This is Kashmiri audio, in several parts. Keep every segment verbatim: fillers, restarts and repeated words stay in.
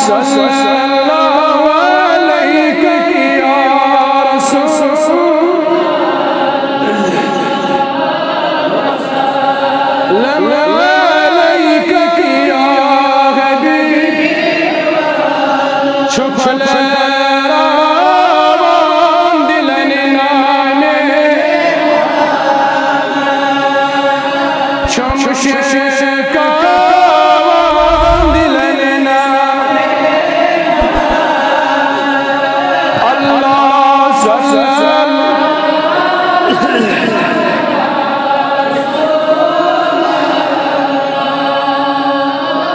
صلى الله عليك يا رسول، سلام عليك يا حبيب. چھُ پھٔلراوان دِلن نامے، چھُم شِکاوان دِلن نامے۔ اللہ صلی اللہ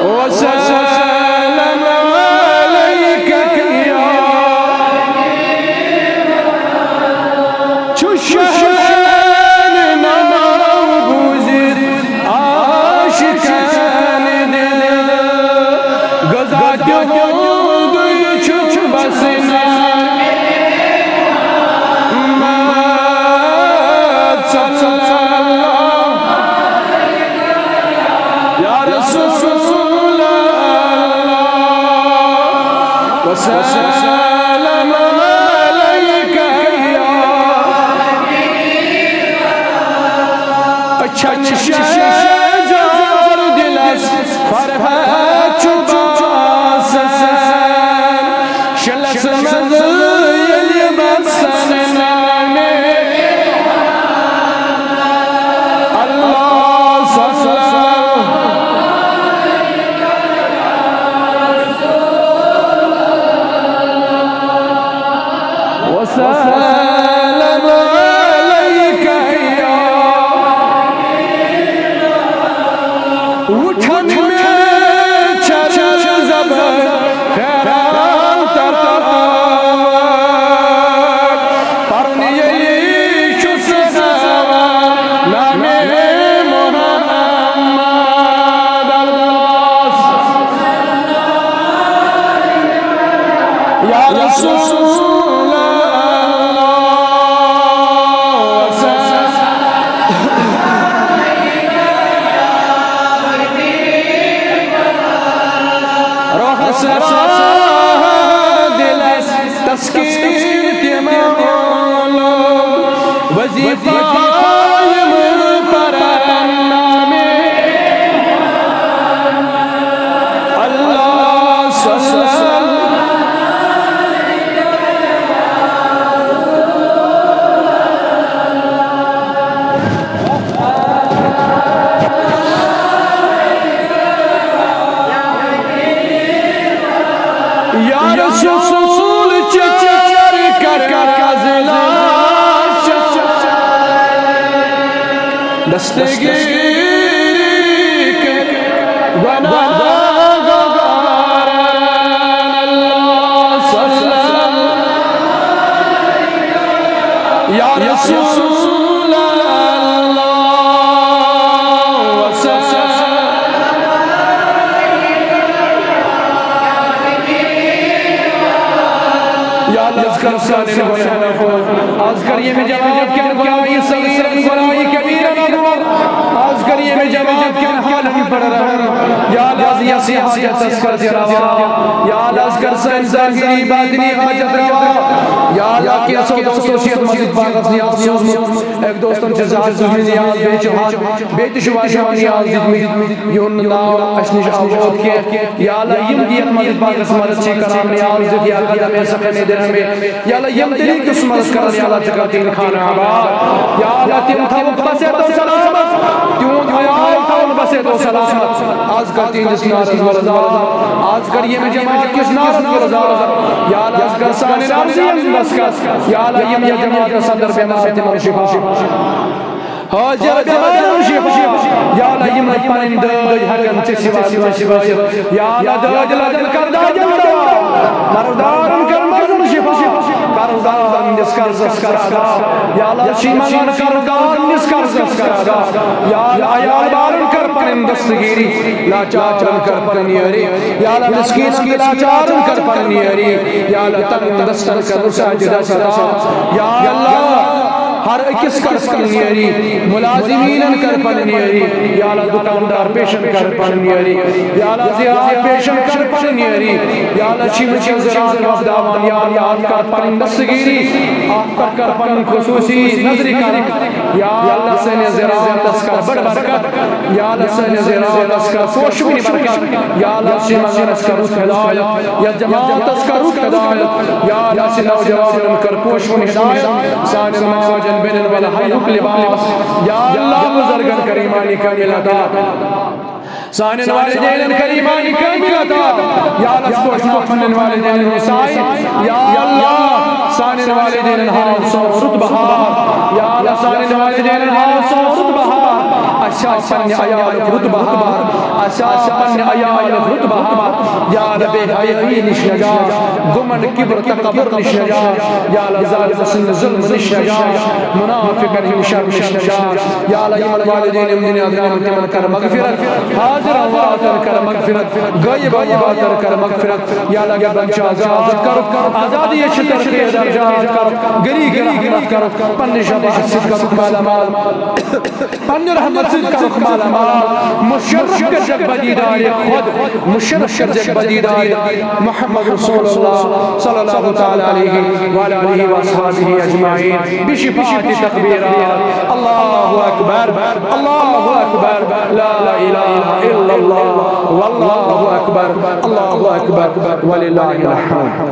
وسلم علیک یا چھُ شہناز ناو بوٗزِتھ عاشقن دِل۔ غذا تِہُنٛدُے چھُ بس نام محمد صلی اللہ۔ یا رسول اللہ، وسلم علیک یا۔ اچھا، اچھا، شجر دلس فرحت چھُ باسان۔ شلس منٛز ییٚلہِ بسن نامے اللہ صلی اللہ وسلم علیک یا۔ وٕچھن مےٚ چھَس زبر پھیران تراوان۔ پرُن ییٚلہِ چھُس ہٮ۪وان نامے محمد اللہ۔ یا رسول اللہ، روحس راحت دلس تسکین تہِ مولوم۔ وظیفہ یِم پرن نامے اللہ صلی اللہ۔ یا رسول چچر کر کر کازلا دستگیر گناہگاران اللہ صلی اللہ۔ یا رسول اللہ وسلم۔ یا اللہ، از کر سانٮ۪ن گۄناہن عفو۔ از کر ییٚمہِ جماعت کٮ۪ن گۄناہی صغیرن، گۄناہی کبیرن عفو۔ از کر ییٚمہِ جماعت کٮ۪ن حالن پٮ۪ٹھ رحم۔ یا اللہ، از یژھِ حاجت از کر تہِ روا۔ یا اللہ، از کر سٲنۍ ظٲہری باطنی حاجت روا۔ یا اللہ، کینٛژھو دوستو چھِ یتھ مسجد پاکس نیاز سوٗزمُت۔ أکۍ دوستن چھِ زٕ ہتھ دۄہ نیاز، بیٚیہِ چھِ ہتھ، بیٚیہِ تہِ چھِ واریاہو نیاز دِتمٕتۍ۔ یِہُنٛد ناو اَسہِ نِش آو ووت کینٛہہ۔ یا اللہ، یِم دِیَکھ مسجد پاکس مدد چھِ کران، نیاز دِتھ یا قدم سخن درہمے۔ یا اللہ، یِم طریقہٕ یُس مدد کران، یا اللہ، ژٕ کر تِہُنٛد خانہٕ آباد۔ یا اللہ، تِم تھاوُکھ بصحت و سلامت، تِہُنٛد عیال تھاوُن بصحت و سلامت۔ از کر تِہنٛدِس نارس منٛز رضا، از کر ییٚمہِ جماعت کِس نارس منٛز رضا۔ یا اللہ، از کر سانہِ نارس منٛز رضا۔ یا اللہ، یِم یتھ جماعتس اندر بٮ۪مار، تِمن شفا۔ حٲضِر بٮ۪مارن شفا۔ یا اللہ، یِم نہٕ پنٕنۍ دٲدۍ ہٮ۪کن ژےٚ سوا کٲنٛسہِ وٲیِتھ۔ یا اللہ، دٲدۍ لدن کر دادٮ۪ن دوا۔ قرضدارن کر مزن شفا۔ قرضدارن دِس قرضس کر ادا۔ یا اللہ، أسۍ چھِ منگان قرضدارن دِس قرضس کر ادا۔ یا اللہ، عیال بارن کر پنٕنۍ دستگیری۔ لاچارن کر پنٕنۍ یٲری۔ یا اللہ، مسکینن تہٕ لاچارن کر پنٕنۍ یٲری۔ یا اللہ، تنگ دستن کر ساجدہ سدا۔ یا اللہ، ہر أکِس کر پنٕنۍ یٲری، ملازمینن کر پنٕنۍ یٲری، یا اللہ دکاندار پیشن کر پنٕنۍ یٲری، یا اللہ زیارت پیشن کر پنٕنۍ یٲری، یا اللہ چھِ یِم وٕنکیٚس زراعت وۄپداوان، یا اللہ اتھ کر پنٕنۍ دستگیری، اتھ پٮ۪ٹھ کر پنٕنۍ خصوصی نظرِ کرم، یا اللہ سٲنِس زراعتس کر بڑ برکت، یا اللہ سٲنِس زراعتس کر پوشہٕ کُنہِ برکت، یا اللہ سٲنِس منگنس کر رُت ہدایت، یا جماعتس کر رُت ہدایت، یا اللہ سٲنِس نوجوانن کر پوشہٕ کُنہِ ہدایت، سانٮ۪ن ماجن بیٚنٮ۪ن بناو حیُک لباس۔ یا اللہ بزرگن کر ایمان کامل عطا۔ سانٮ۪ن والدینن کر ایمان کامل عطا۔ یا اللہ سوچنا پننٮ۪ن والدینن ہُنٛد سایہِ۔ یا اللہ سانٮ۪ن والدینن ہاو سون رُت بہار۔ یا اللہ سانٮ۪ن والدینن ہاو سون رُت بہار۔ اَسہِ ہاو پننہِ عیالُک رُت بہار۔ اَسہِ ہاو پننہِ عیالُک رُت بہار۔ یا رب حیٲیی نِش نجات، گُمنڈ کبر تکبر نِش نجات، یا اللہ ظالم سٕنٛدِ ظلم نِش نجات، منافقن ہٕنٛدِ شر نِش نجات، یا اللہ یِمن والدین یِم دُنیا درٛامٕتۍ تِمن کر مغفرت، حاضر امواتن کر مغفرت، غٲیب امواتن کر مغفرت، یا اللہ یِمن چھِ آزاد کرُکھ، آزادی چھِ ترقی درجات کرُکھ، غریٖبی رحمت کرُکھ، پننہِ شفاعت سۭتۍ کرُکھ مالا مال۔ پننہِ رحمت سۭتۍ کرُکھ مالا مال، مشرف کٔرزیٚکھ بدیدار خود، مشرف کٔرزیٚکھ بدیدار محمد رسول اللہ صلی اللہ تعالی علیہ وعلی آلہ واصحابہ اجمعین بشفاعت تکبیرات۔ اللہ اکبر، اللہ اکبر، لا الہ الا اللہ، واللہ اکبر، اللہ اکبر، وللہ الحمد۔